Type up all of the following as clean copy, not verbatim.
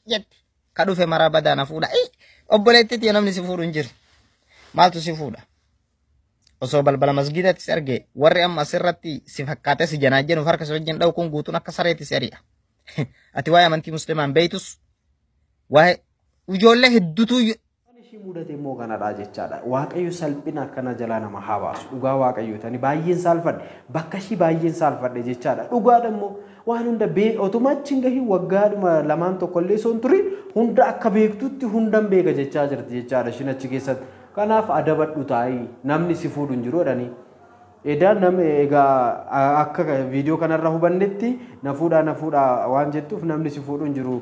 Jetti. Ka dhufe maraa badaa na fuudha. Obboleettiitti namni si fuudhu hin jiru. Maaltu si fuudha? Osoo balbala masgiidatti si arge, warri amma asirratti si fakkaatee si janaajjanuuf harka si wajjin dha'u kun guutuun akka sareetti si ari'a. Ati waa'ee amantii musliimaan beeytus, waa'ee ijoollee hedduutu Ishii mudate immoo kanadha jechaadha. Waaqayyo salphina akkana jalaa nama haa baasu. Dhugaa Waaqayyooti. Ani baay'een saalfadhe. Bakka ishii baay'een saalfadhe jechaadha. Dhugaadha immoo waan hunda otuma achi hin gahin waggaadhuma lamaan tokko illee osoo hin turin hunda akka beektutti hundan beeka jechaa jirti jechaadha ishiin achi keessatti. Kanaaf adabadhu, taa'ii, namni si fuudhu hin jiru jedhanii. Edaa nama egaa akka viidiyoo kanarra hubannetti na fuudhaa, na fuudhaa waan jettuuf namni si fuudhu hin jiru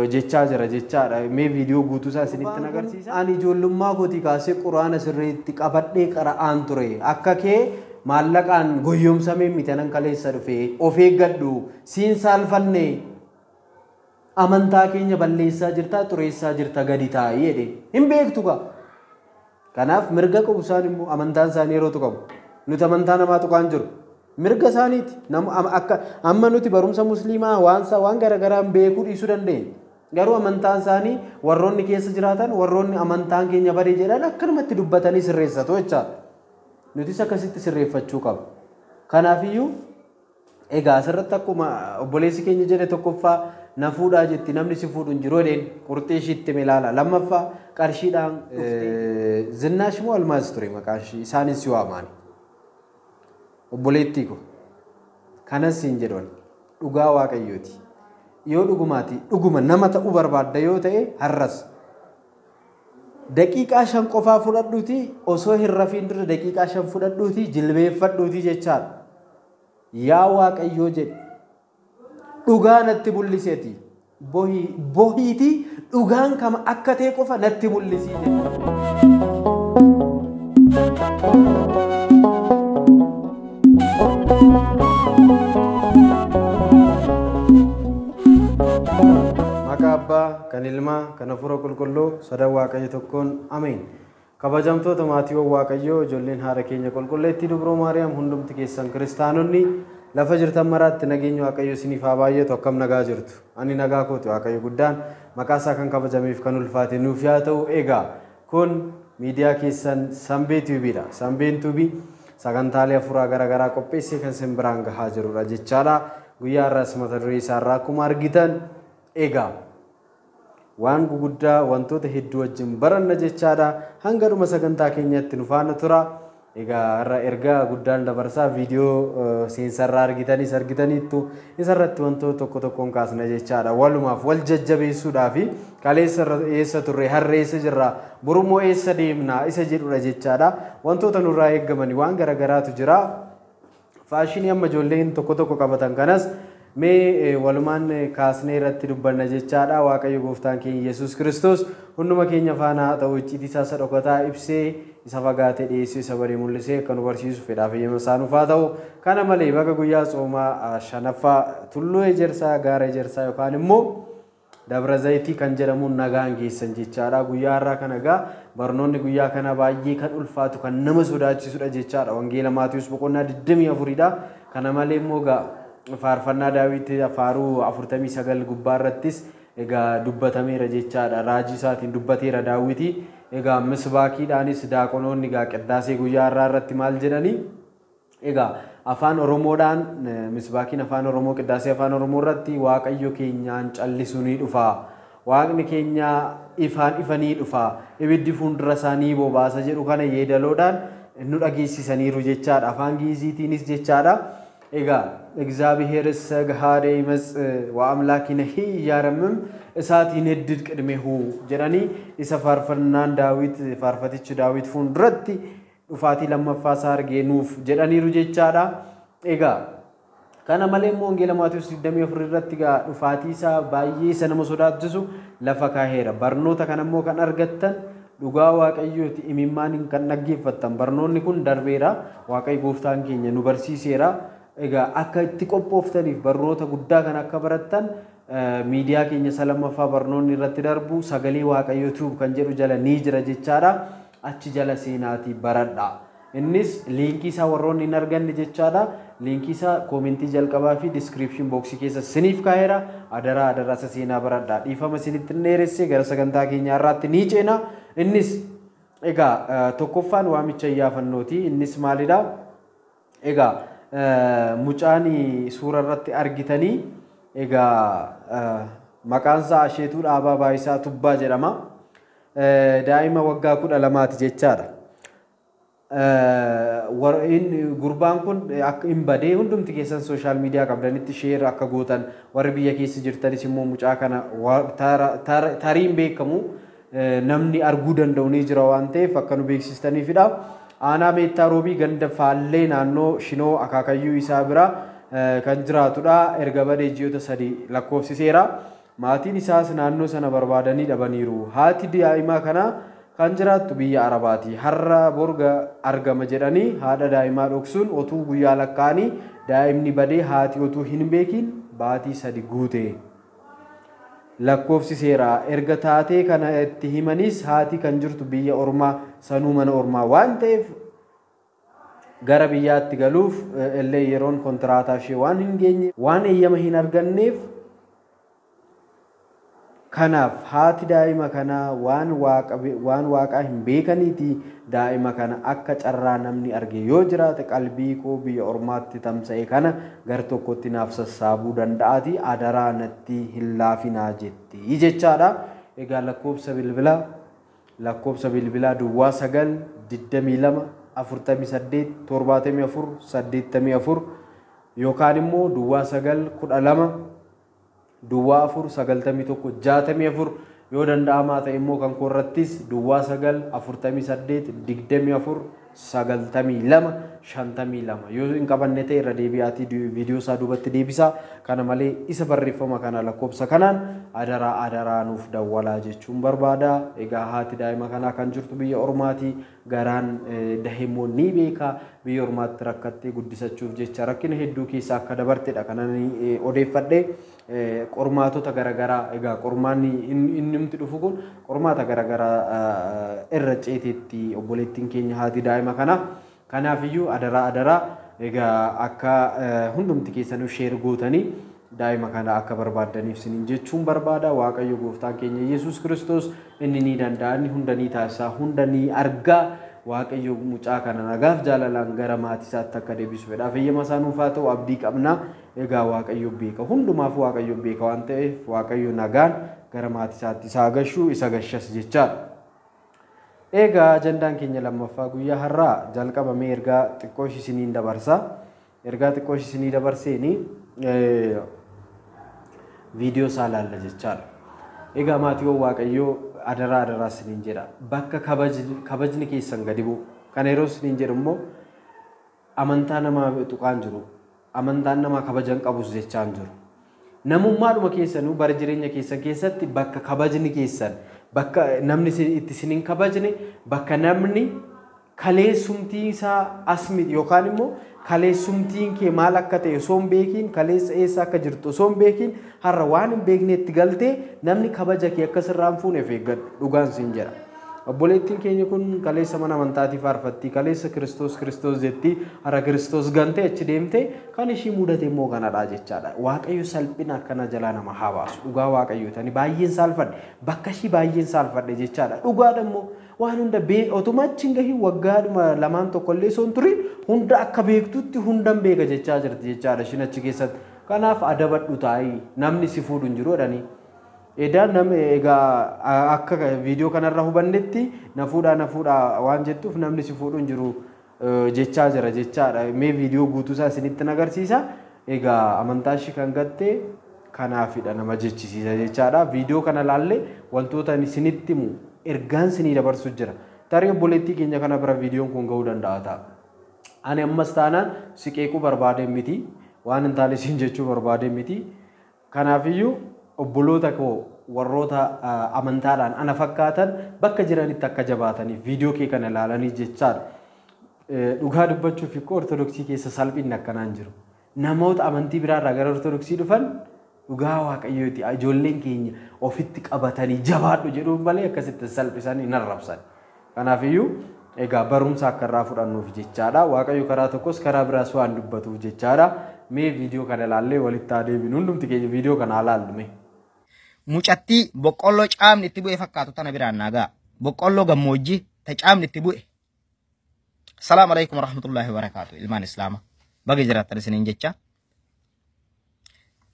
jechaa jira jechaadha. Mee viidiyoo guutuu isaa isinitti agarsiisa. Ani ijoollummaa kootii kaasee quraana sirriitti qabadhee qara'aan ture. Akka kee maallaqaan goyyomsamee miti nan kaleessa dhufe. Of eeggadhu, siin saalfanne, amantaa keenya balleessaa jirta, xureessaa jirta, gadi taa'ii jedhe. Hin beektu gaa. Kanaaf mirga qabu isaan immoo amantaan isaanii yerootu qabu. Nuti amantaa namaa tuqaan jiru. Mirga isaaniiti. Akka amma nuti barumsa musliimaa waan garagaraan beekuu dhiisuu dandeenya. Garuu amantaan isaanii warroonni keessa jiraatan, warroonni amantaan keenya badee jedhan akkanumatti dubbatanii sirreessatu jechaadha. Nutis akkasitti sirreeffachuu qabna. Kanaafiyyuu egaa asirratti akkuma obboleessi keenya jedhe, tokkoffaa na fuudhaa jetti, namni si fuudhu hin jiru jedheen, qurxii ishiitti ilaala. Lammaffaa qarshiidhaan Zinnaash moo Almaaz ture maqaan ishii, isaanis si waamaani. Obboleettii ko, kanas siin jedhan, dhugaa Waaqayyooti. Yoo dhugumaati dhuguma nama ta'uu barbaadda yoo ta'e, har'as daqiiqaa 5 qofaa fudhadhuuti, osoo hin rafiin dura daqiiqaa 5 fudhadhuuti jilbeeffadhuuti jechaadha. Yaa Waaqayyoo jedhi, dhugaa natti mul'iseeti. Bohiitii dhugaan kama akka ta'e qofa natti mul'isii jedhi. Maqaa Abbaa, kan Ilmaa, kan Hafuura Qulqulluu, sadan Waaqayyo tokkoon, ameen. Kabajamtoota maatiiwwan Waaqayyoo, ijoolleen haadha keenya qulqulleettii Dubroo Maariyaam, hundumti keessan kiristaanonni lafa jirtan maraatti nageenya Waaqayyo isiniif haa baay'atu. Akkam nagaa jirtu? Ani nagaa kooti. Waaqayyo guddaan maqaa isaa kan kabajameef kan ulfaate nuuf yaa ta'u. Egaa kun miidiyaa keessan Sanbee Tuubiidha. Sanbeen Tuubii sagantaalee hafuuraa garaagaraa qopheessee kan isin biraan gahaa jirudha jechaadha. Guyyaa har'aas mata duree isaarraa akkuma argitan egaa waan guguddaa wantoota hedduu wajjin baranna jechaadha. Hanga dhuma sagantaa keenyatti nu faana tura. Egaa har'a ergaa guddaan dabarsaa, viidiyoo seensarraa argitanis argitaniittu, isarratti wantoota tokko tokkoon kaasna jechaadha. Walumaaf wal jajjabeessuudhaa fi kaleessa eessa turre, har'a eessa jirra, borummoo eessa deemna isa jedhudha jechaadha. Wantoota nurraa eeggamani waan garagaraatu jira. Faashinii amma ijoolleen tokko tokko qabatan kanas mee walumaan kaasnee irratti dubbanna jechaadha. Waaqayyo gooftaan keenya Yesuus Kiristoos hunduma keenya faana haa ta'u. Icciitii isaa isa dhokataa ibsee, isa fagaatee dhiyeessee, isa badee mul'isee akka nu barsiisu fedhaaf eeyyama isaa nuuf haa ta'u. Kana malee baga guyyaa tsoomaa shanaffaa Tulluu Ejersaa, gaara Ejersaa yookaan immoo Dabra Zayitii kan jedhamuun nagaan geessan jechaadha. Guyyaa har'aa kana egaa barnoonni guyyaa kana baay'ee kan ulfaatu, kan nama sodaachisudha jechaadha. Wangeela Maatiyus boqonnaa 24dha. Kana malee immoo egaa faarfannaa Daawit faaruu 49 gubbaa irrattis egaa dubbatameera jechaadha. Raajii isaatiin dubbateera Daawiti. Egaa misbaakiidhaanis daaqonoonni egaa qiddaasee guyyaa har'aa irratti maal jedhanii? Egaa afaan Oromoodhaan, misbaakiin afaan Oromoo qiddaasee afaan Oromoo irratti "Waaqayyo keenyaan callisu ni dhufa. Waaqni keenya ifaan ifanii dhufa. Ibiddi fuuldura isaanii bobaasa" jedhu kana yeedaloodhaan nu dhageessisaniiru jechaadha. Afaan Giiziitiinis jechaadha. Egaa "እግዚአብሔርሰ ገሃደ ይመጽእ ወአምላኪነሂ ኢያረምም እሳት ይነድድ ቅድሜሁ" jedhanii isa faarfannaan Daawit, faarfatichi Daawit fuulduratti dhufaatii lammaffaa isaa argee nuuf jedhaniiru jechaadha. Egaa kana malee immoo Wangeela Maatiyus 24 irratti egaa dhufaatii isaa baay'ee isa nama sodaachisu lafa kaaheera. Barnoota kana immoo kan argattan, dhugaa Waaqayyooti, imimmaan kan dhaggeeffattan, barnoonni kun darbeera. Waaqayyo gooftaan keenya nu barsiiseera. Egaa akka itti qophooftaniif, barnoota guddaa kan akka barattan, miidiyaa keenya isa lammaffaa barnoonni irratti darbu Sagalee Waaqayyoo Tube kan jedhu jala ni jira jechaadha. Achi jala seenaatii baradha. Innis liinkii isaa warroonni hin arganne jechaadha. Liinkii isaa koomentii jalqabaa fi diskiripshin booksii keessa siniif kaa'eera. Adaraa adaraa isa seenaa baradhaa. Dhiifama isinitti dheeressee gara sagantaa keenya irraatti ni ceena. Innis egaa tokkoffaan waamicha iyyaafannooti. Innis maalidha? Egaa mucaan suura irratti argitanii egaa maqaan isaa Asheetuu Dhaabaa Baayisaa Tubbaa jedhama. Daa'ima waggaa 12ti jechaadha. Gurbaan kun akka hin badee hundumti keessan sooshaal miidiyaa qabdanitti sheer akka gootan, warri biyya keessa jirtanis immoo mucaa kana tariin beekamu namni arguu danda'u ni jira waan ta'eef akka nu beeksistaniifidha. Aanaa Meettaa Roobii ganda Faallee naannoo Shinoo akaakayyuu isaa bira kan jiraatudha. Erga badee ji'oota 3 lakkoofsiseera. Maatiin isaas naannoo sana barbaadanii dhabaniiru. Haati daa'imaa kanaa kan jiraattu biyya Arabaati. Har'a borga argama jedhanii haadha daa'imaa dhoksuun otuu guyyaa lakkaa'anii daa'imni badee haati otuu hin beekin baatii 3 guute. Lakkoofsiseera. Erga taatee kana itti himanis haati kan jirtu biyya ormaa sanuu mana ormaa waan ta'eef gara biyyaatti galuuf illee yeroon kontiraataa ishee waan hin geenye waan eeyyama hin arganneef, kanaaf haati daa'ima kanaa waan waaqaa hin beekaniiti daa'ima kana akka carraa namni arge yoo jiraate qalbii koo biyya ormaatti tamsa'e kana gar tokkotti naaf sassaabuu danda'aati, adaraa natti hin laafinaa jetti jechaadha. Egaa lakkoofsa bilbilaa duwwaa 9 22 48 74 84 yookaan immoo duwwaa 9 12 duwwaa 4 91 64 yoo danda'amaa ta'e immoo kan koorrattis duwwaa 9 48 24 92 52 yoo hin qabanne ta'e irra deebi'aatii viidiyoo isaa duubatti deebisaa. Kana malee isa barreeffama kana lakkoofsa kanaan adaraa adaraa nuuf dawwalaa jechuun barbaada. Egaa haati daa'ima kanaa kan jirtu biyya ormaati. Garaan daheemmoo ni beeka. Biyya ormaatti rakkattee guddisachuuf jecha rakkina hedduu keessa akka dabartedha kanan odeeffadhe. Qormaatota garaagaraa egaa qormaanni inni dhufu kun qormaata garaagaraa irra ceeteetti obboleettiin keenya haati daa'ima kana. Kanaafiyyuu adaraa adaraa egaa akka hundumti keessanuu sheer gootanii daa'ima kana akka barbaaddaniif isiniin jechuun barbaada. Waaqayyo gooftaan keenya Yesuus Kiristoos inni ni danda'a, inni hunda ni taasisaa, hunda ni argaa. Waaqayyo mucaa kana nagaaf jaalalaan gara maatii isaatti akka deebisu fedhaaf eeyyama isaa nuuf haa ta'u abdii qabna. Egaa Waaqayyo beeka, hundumaaf Waaqayyo beeka waan ta'eef Waaqayyo nagaan gara maatii isaatti isa gashu isa gashas jechaadha. Egaa ajandaan keenya lammaffaa guyyaa har'aa jalqabamee ergaa xiqqoo isiniin dabarsa. Ergaa xiqqoo isinii dabarseeni viidiyoo isaa laalla jechaadha. Egaa maatiiwwan Waaqayyoo adaraa adaraa isiniin jedha. Bakka kabajni keessan gadi bu'u. Kana yeroo isiniin jedhu immoo amantaa namaa tuqaan jiru. Amantaan namaa kabajan qabus jechaan jiru. Namummaadhuma keessanuu bara jireenya keessan keessatti bakka kabajni keessan, bakka namni itti isiniin kabajne, bakka namni kaleessumtii isaa as miti yookaan immoo kaleessumtiin kee maal akka ta'e osoo hin beekiin, kaleessa eessa akka jirtu osoo hin beekiin, har'a waan hin beeknetti galtee namni kabaja kee akka sirraa hin fuune of eeggadhu. Dhugaan siin jedha. Obboleettiin keenya kun kaleessa mana amantaatii faarfatti, kaleessa Kiristoos Kiristoos jetti, har'a Kiristoos gantee achi deemte kan ishii mudate immoo kanadha jechaadha. Waaqayyo salphina akkana jalaa nama haa baasu. Dhugaa Waaqayyo tani baay'een saalfadhe, bakka ishii baay'een saalfadhe jechaadha. Dhugaadha immoo waan hunda otuma achi hin gahin waggaadhuma lamaan tokkollee osoo hin turin hunda akka beektutti hundan beeka jechaa jirti jechaadha ishiin achi keessatti. Kanaaf adabadhu taa'ii namni si fuudhu hin jiru jedhanii. Edaa nama egaa akka viidiyoo kanarra hubannetti na fuudhaa waan jettuuf namni si fuudhu hin jiru jechaa jira jechaadha. Mee viidiyoo guutuu isaa isinitti agarsiisa. Egaa amantaa ishii kan gatte kanaafidha nama jechisiisa jechaadha. Viidiyoo kana laallee wantoota isinitti himu ergaan isinii dabarsu jira. Tarii obboleettii keenya kana bira viidiyoon kun ga'uu danda'a ta'a. Ani ammas taanaan si qeequu barbaadeen miti. Waan hin taane siin jechuu barbaadeen miti. Kanaafiyyuu obboloota koo warroota amantaadhaan ana fakkaatan bakka jiranitti akka jabaataniif viidiyoo kee kana ilaalanii jechaadha. Dhugaa dubbachuuf ikkoo Ortodoksii keessa salphinni akkanaan jiru. Namoota amantii biraarraa gara Ortodoksii dhufan dhugaa Waaqayyooti ijoolleen keenya ofitti qabatanii jabaadhu jedhuun malee akkasitti salphisanii hin arrabsan. Kanaafiyyuu Egaa barumsa akka irraa fudhannuuf jechaadha. Waaqayyo karaa tokkos karaa biraas waan dubbatuuf jechaadha. Mee viidiyoo kana ilaallee walitti haa deebinu. Hundumti keenya viidiyoo kana ilaallu mee. Mucattii boqqolloo caamni itti bu'e fakkaatu tana biraan naagaa. Boqqolloo gammoojjii ta caamni itti bu'e. Salaamu alaikum warahmatullahi wabarakaatu ilmaan Islaamaa. Baga jiraattan isiniin jecha.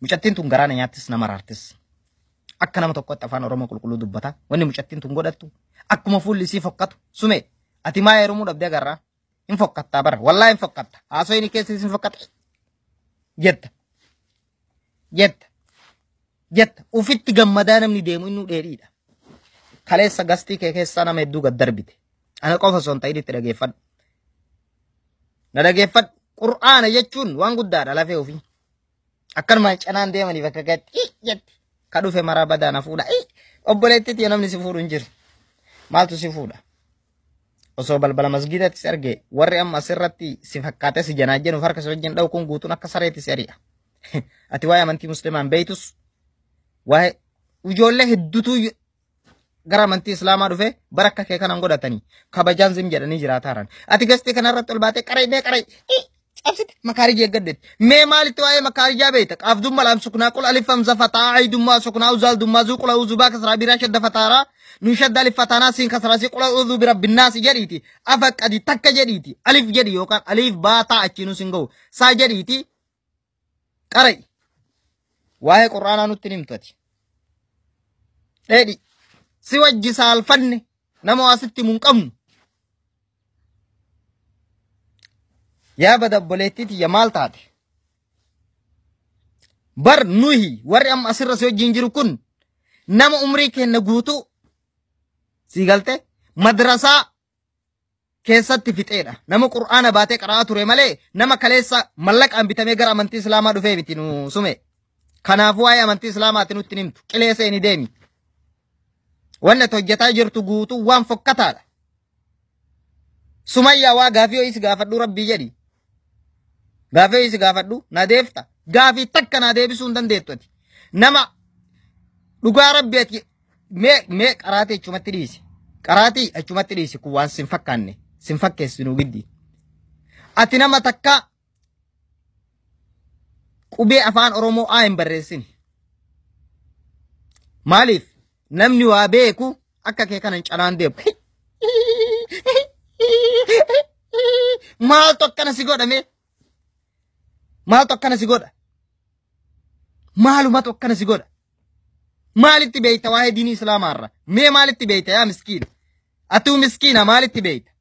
Mucattiin tun garaana nyaattis nama raartis. Akka nama tokkotti afaan Oromoo qulqulluu dubbata. Wanni mucattiin tun godhattu akkuma fuulli isii fokkatu sume ati maa heerumuu dhabdee agarraa? Hin fokkattaa bara. Wallaahi hin fokkatta. Haasoo inni keessi hin fokkatta. Jetta. Jetta. Jetta. Ufitti gammadaa namni deemu inni dheedhiidha. Kaleessa gastii kee keessaa nama hedduu gad darbite. Ana qofa osoo hin ta'in itti dhageeffadhu. Na dhageeffadhu. Qur'aana jechuun waan guddaadha lafee ofii. Akkanumaan canaan deemanii bakka gatti jetti. Ka dhufe maraa badaa na fuudha. Obboleettiitti namni si fuudhu hin jiru. Maaltu si fuudha? Osoo balbala masgiidatti si arge warri amma asirratti si fakkaatee si janaajjanuuf harka si wajjin dha'u kun guutuun akka sareetti si ari'a. Ati waa'ee amantii musliimaan beeytus waa'ee ijoollee hedduutu gara amantii islaamaa dhufe bara akka kee kanan godhatanii kabajaan zim jedhanii jiraataaran. Ati gastii kanarratti ol baatee qaree mee qaree cabsite makaarijii eeggaddeetti. Mee maalitti waa'ee makaarijaa beekta? Qaafdummaa laam suknaa qul alif hamza fataa aydummaa suknaa uzaal dummaa zuu qula uzubaa kasraa biraa shadda fataaraa nu shadda alif fataanaa siin kasraa si qula uzuu bira binnaasi jedhiiti. Afa qadi takka jedhiiti. Alif jedhi yookaan alif baataa achiinuu sin ga'u. Saa jedhiiti. Qarai. Waa'ee qur'aanaa nutti himtu ati. Dheedhi. Si wajji saalfanne nama waa sitti himu hin qabnu. Yaa bada obboleettii tiyya maal taate? Bar nuhi warri amma asirra si wajjin jiru kun nama umrii keenya guutuu si galte madrasaa keessatti fixeedha. Nama qur'aana baatee qara'aa ture malee nama kaleessa mallaqaan bitamee gara amantii islaamaa dhufee miti nu sume. Kanaafuu waa'ee amantii islaamaatti nutti himtu. Qilee seeni deemi. Wanni ati hojjetaa jirtu guutuu waan fokkataadha. Sumayyaa waa gaafii ho'is gaafadhu rabbii jedhi. Gaafii ho'is gaafadhu na deefta. Gaafii takka na deebisuu hin dandeettu ati. Nama dhugaa rabbii ati mee qaraatii achumatti dhiisi. Qaraatii achumatti dhiisi kun waan sin fakkaanne sin fakkeessinuu giddi. Ati nama takka qubee afaan Oromoo aa hin barreessine. Maaliif namni waa beeku akka kee kana hin calaan deemu. Maaltu akkana si godha mee? Maaltu akkana si godha? Maalumatu akkana si godha? Maalitti beeyta waa'ee diinii islaamaarra? Mee maalitti beeyta yaa miskiina? Atuu miskiina maalitti beeyta?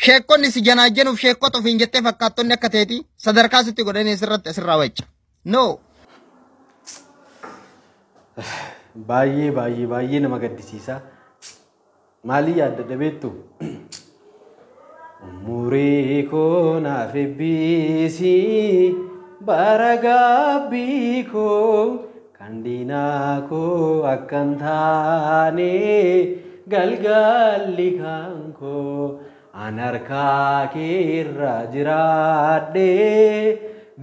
Sheekonni si janaajjanuuf sheekota ofiin jettee fakkaattonni akka teeti sadarkaa sitti godhanii asirratti asirraa wacca. No. Baay'ee baay'ee baay'ee nama gaddisiisa. Maalii yaadda beektu? Umurii koo naaf eebbisi bara gaabbii koo kan diinaa koo akka hin taane galgalli kan koo an harkaa keerra jiraadhe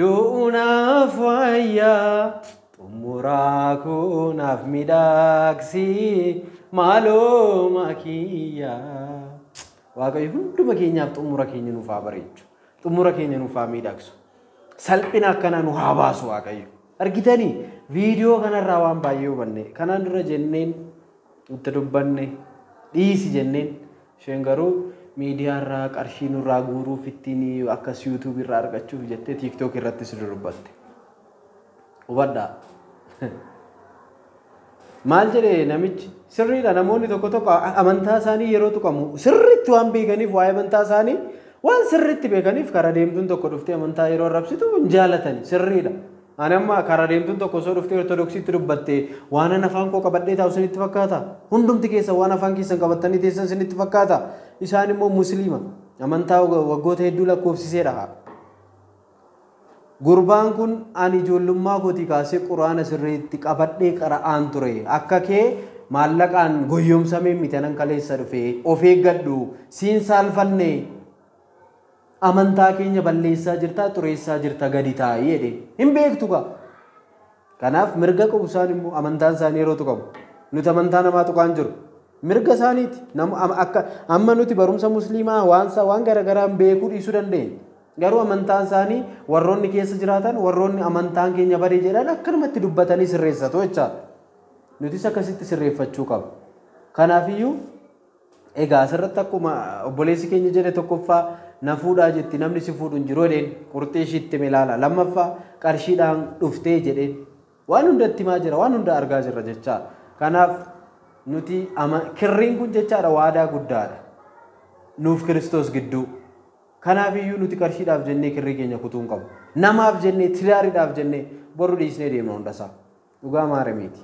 du'u naaf wayyaa xumuraa koo naaf miidhagsi maaloo makiyyaa. Waaqayyo hunduma keenyaaf xumura keenya nuuf haa bareechu. Xumura keenya nuuf haa miidhagsu. Salphina akkanaa nu haa baasu Waaqayyo. Argitanii viidiyoo kanarraa waan baay'ee hubanne. Kanaan dura jenneen itti dubbanne dhiisi jenneen isheen garuu miidiyaarraa qarshii nurraa guuruuf ittiin akkas yuutuub irraa argachuuf jettee tiiktook irrattis dubbatte. Hubadhaa. Maal jedhee namichi sirriidha namoonni tokko tokko amantaa isaanii yeroo tuqamu sirriitti waan beekaniif waa'ee amantaa isaanii waan sirriitti beekaniif karaa deemtuun tokko dhuftee amantaa yeroo arrabsitu hin jaalatani sirriidha. Ani amma karaa deemtuun tokko osoo dhuftee ortodoksiitti dubbatte waan an afaan koo qabadhee taa'u isinitti fakkaata. Hundumti keessan waan afaan keessan qabattanii teessan isinitti fakkaata. Isaan immoo musliima amantaa waggoota hedduu lakkoofsiseedha. Gurbaan kun ani ijoollummaa kootii kaasee quraana sirriitti qabadhee qara'aan ture. Akka kee maallaqaan goyyomsamee miti anan kaleessa dhufe of eeggadhu siin saalfanne amantaa keenya balleessaa jirta xureessaa jirta gadi taa'ii jedhe hin beektu gaa. Kanaaf mirga qabu isaan immoo amantaan isaanii yeroo tuqamu nuti amantaa namaa tuqaan jiru Mirga isaaniiti. Akka amma nuti barumsa musliimaa waan garagaraan beekuu dhiisuu dandeenya. Garuu amantaan isaanii warroonni keessa jiraatan warroonni amantaan keenya badee jedhan akkanumatti dubbatanii sirreessatu jechaadha. Nutis akkasitti sirreeffachuu qabna. Kanaafiyyuu egaa asirratti akkuma obboleessi keenya jedhe tokkoffaa na fuudhaa jetti namni si fuudhu hin jiru jedheen qurxii ishiitti ilaala. Lammaffaa qarshiidhaan dhuftee jedheen waan hunda itti himaa jira waan hunda argaa jirra jechaadha. Kanaaf nuti kirriin kun jechaadha waadaa guddaadha. Nuuf Kiristoos gidduu. Kanaafiyyuu nuti qarshiidhaaf jennee kirrii keenya kutuu hin qabu. Namaaf jennee tiraariidhaaf jennee boru dhiisnee deemna hundasaa. Dhugaa maaramiiti.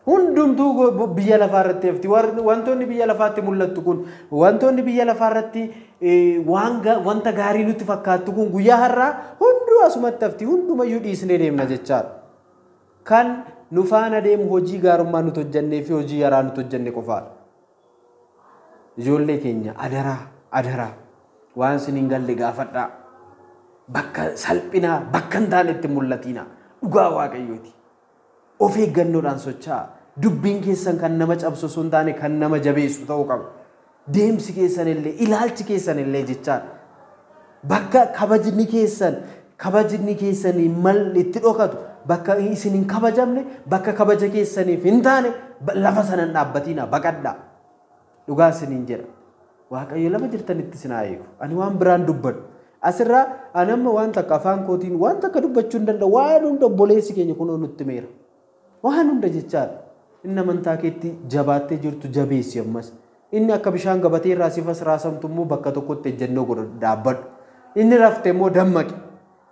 Hundumtuu biyya lafaa irratti hafti. Wantoonni biyya lafaatti mul'attu kun wantoonni biyya lafaa irratti wanta gaarii nutti fakkaattu kun guyyaa har'aa hunduu asumatti hafti. Hundumayyuu dhiisnee deemna jechaadha. Kan nu faana deemu hojii gaarummaa nuti hojjennee fi hojii yaraa nuti hojjenne qofaadha. Ijoollee keenya adaraa adaraa waan isin hin galle gaafadhaa. Bakka salphinaa bakka hin taanetti mul'atina. Dhugaa Waaqayyooti. Of eeggannoodhaan socho'aa. Dubbiin keessan kan nama cabsu osoo hin taane kan nama jabeessu ta'uu qaba. Deemsi keessan illee ilaalchi keessan illee jechaadha. Bakka kabajni keessan mal itti dhokatu bakka isin hin kabajamne bakka kabaja keessaniif hin taane lafa sana hin dhaabbatina baqadhaa. Dhugaa isiniin jedha. Waaqayyo lafa jirtanitti isin haa eegu. Ani waan biraan dubbadhu. Asirraa ani amma waan takka afaan kootiin waan takka dubbachuu hin danda'u. Waan hunda obboleessi keenya kunoo nutti meera. Waan hunda jechaadha. Inni amantaa keetti jabaattee jirtu jabeessi ammas. Inni akka bishaan gabatee irraa sifas raasamtu immoo bakka tokkotti ejjennoo godhu dhaabbadhu. Inni rafte immoo dammaqi.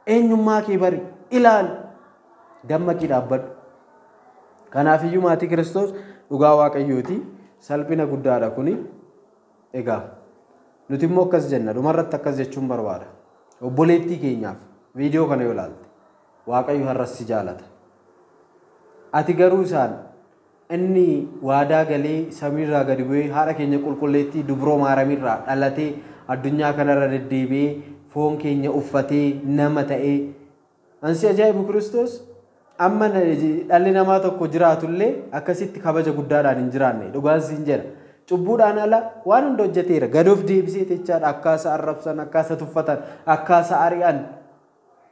Eenyummaa kee bari ilaali. Dammaqii dhaabbadhu. Kanaafiyyuu maatii Kiristoos dhugaa Waaqayyooti. Salphina guddaadha kuni. Egaa nuti immoo akkas jenna dhumarratti akkas jechuun barbaada. Obboleettii keenyaaf viidiyoo kana yoo ilaalte Waaqayyo har'as si jaalata. Ati garuu isaan inni waadaa galee samiirraa gadi bu'ee haadha keenya qulqulleettii dubroo maaramirraa dhalatee addunyaa kanarra deddeebi'ee foon keenya uffatee nama ta'ee ansi ajaa'ibu Kiristoos amma dhalli namaa tokko jiraatullee akkasitti kabaja guddaadhaan hin jiraanne dhugaan siin jedha. Cubbuudhaan ala waan hunda hojjeteera. Gad of deebisee jechaadha. Akkaasa arrabsan, akkaasa tuffatan, akkaasa ari'an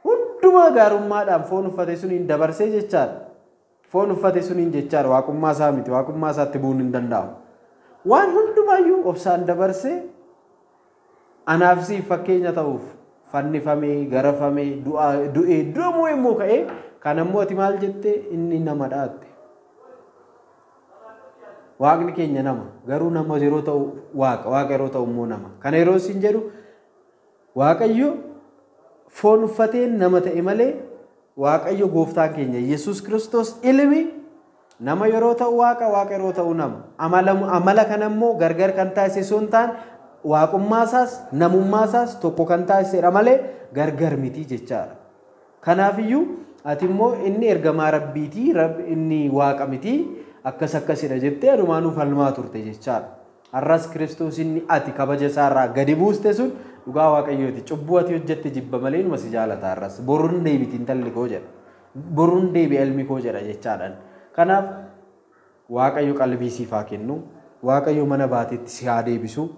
hundumaa gaarummaadhaan foon uffate suniin dabarsee jechaadha. Foon uffate suniin jechaadha. Waaqummaa isaa miti. Waaqummaa isaatti bu'uun hin danda'amu. Waan hundumaayyuu obsaan dabarsee anaaf siif fakkeenya ta'uuf fannifamee, garafamee, du'ee, du'amuu immoo ka'ee kan ammoo ati maal jette inni nama dhaatte. Waaqni keenya nama garuu nama yeroo ta'u waaqa waaqa yeroo ta'u immoo nama. Kana yeroo isin jedhu Waaqayyo foon uffatee nama ta'e malee Waaqayyo gooftaan keenya Yesuus Kiristoos ilmi nama yeroo ta'u waaqa waaqa yeroo ta'u nama. Amala kana immoo gargar kan taasise osoo hin taane waaqummaa isaas namummaa isaas tokko kan taasisedha malee gargar miti jechaadha. Kanaafiyyuu ati immoo inni ergamaa rabbiitii inni waaqa miti akkas akkasidha jettee adumaanuu falmaa turte jechaadha. Har'as Kiristoos inni ati kabaja isaarraa gadi buuste sun dhugaa Waaqayyooti. Cubbuu ati hojjette jibba malee inuma si jaalata har'as. Boruun deebiti intalli koo jedha. Boruun deebi'a ilmi koo jedha jechaadhaan. Kanaaf Waaqayyo qalbii siif haa kennu. Waaqayyo mana baateetti si haa deebisu.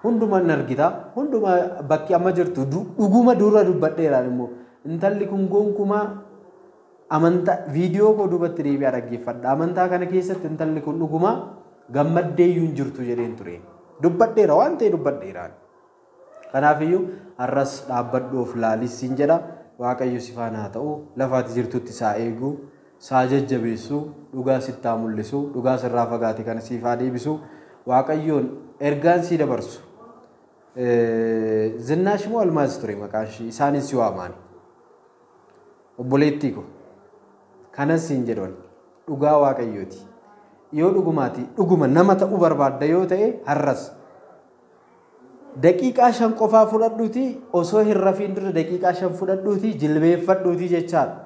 Hunduma hin argita. Hunduma bakki amma jirtu dhuguma dura dubbadheeraan immoo intalli kun gonkumaa amantaa viidiyoo koo duubatti deebi'aa dhaggeeffadha. Amantaa kana keessatti intalli kun dhuguma gammaddee iyyuu hin jirtu jedheen ture. Dubbadheera waan ta'e dubbadheeraan. Kanaafiyyuu har'as dhaabbadhu of laalis siin jedha. Waaqayyo si faana haa ta'u. Lafa ati jirtutti isaa eegu, isaa jajjabeessu, dhugaa sitti haa mul'isu, dhugaa sirraa fagaate kana siif haa deebisu. Waaqayyoon ergaan sii dabarsu. Zinnaash moo Almaaz ture maqaan ishii isaanis si waamaani. Obboleettii ko kanas siin jedhan dhugaa Waaqayyooti. Yoo dhugumaati dhuguma nama ta'uu barbaadda yoo ta'e har'as daqiiqaa 5 qofaa fudhadhuuti osoo hin rafiin dura daqiiqaa 5 fudhadhuuti jilbeeffadhuuti jechaadha.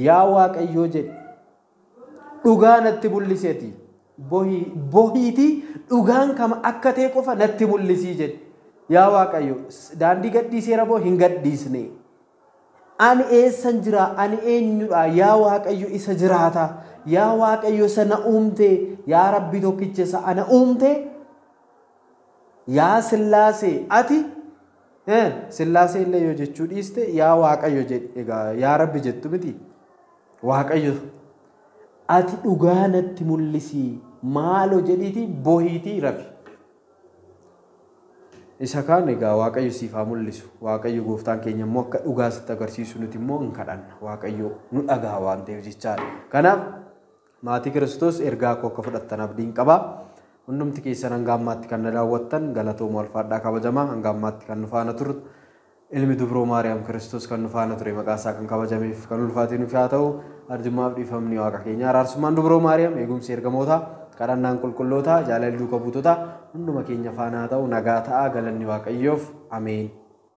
Yaa Waaqayyoo jedhi dhugaa natti mul'iseeti. Bohiitii dhugaan kama akka ta'e qofa natti mul'isii jedhi. Yaa Waaqayyo daandii gadhiiseera moo hin gadhiisne? Ani eessan jira? Ani eenyudha? Yaa Waaqayyo isa jiraata. Yaa Waaqayyo isa na uumte. Yaa Rabbi tokkicha isa ana uumte. Yaa Sillaasee ati Sillaasee illee yoo jechuu dhiiste yaa Waaqayyo jedhi, egaa yaa Rabbi jettu miti. Waaqayyo ati dhugaa natti mul'isi maaloo jedhiitii bohiitii rafi. Isa kaan egaa Waaqayyo siif haa mul'isu. Waaqayyo gooftaan keenya immoo akka dhugaa sitti agarsiisu nuti immoo hin kadhanna. Waaqayyo nu dhagaa waan ta'eef jechaadha. Kanaaf maatii Kiristoos ergaa koo akka fudhattan abdiin qaba. Hundumti keessan hanga ammaatti kan na daawwattan galatooma, ulfaadhaa, kabajamaa. Hanga ammaatti kan nu faana turre ilmi dubroo Maariyaam Kiristoos kan nu faana ture maqaa isaa kan kabajameef kan ulfaate nuuf haa ta'u. Arjummaaf dhiifamni Waaqa keenya, araarsummaan dubroo Maariyaam, eegumsi ergamootaa, kadhannaan qulqullootaa, jaalalli duuka buutotaa hunduma keenya faana haa ta'u. Nagaa ta'a. Galanni Waaqayyoof. Ameen.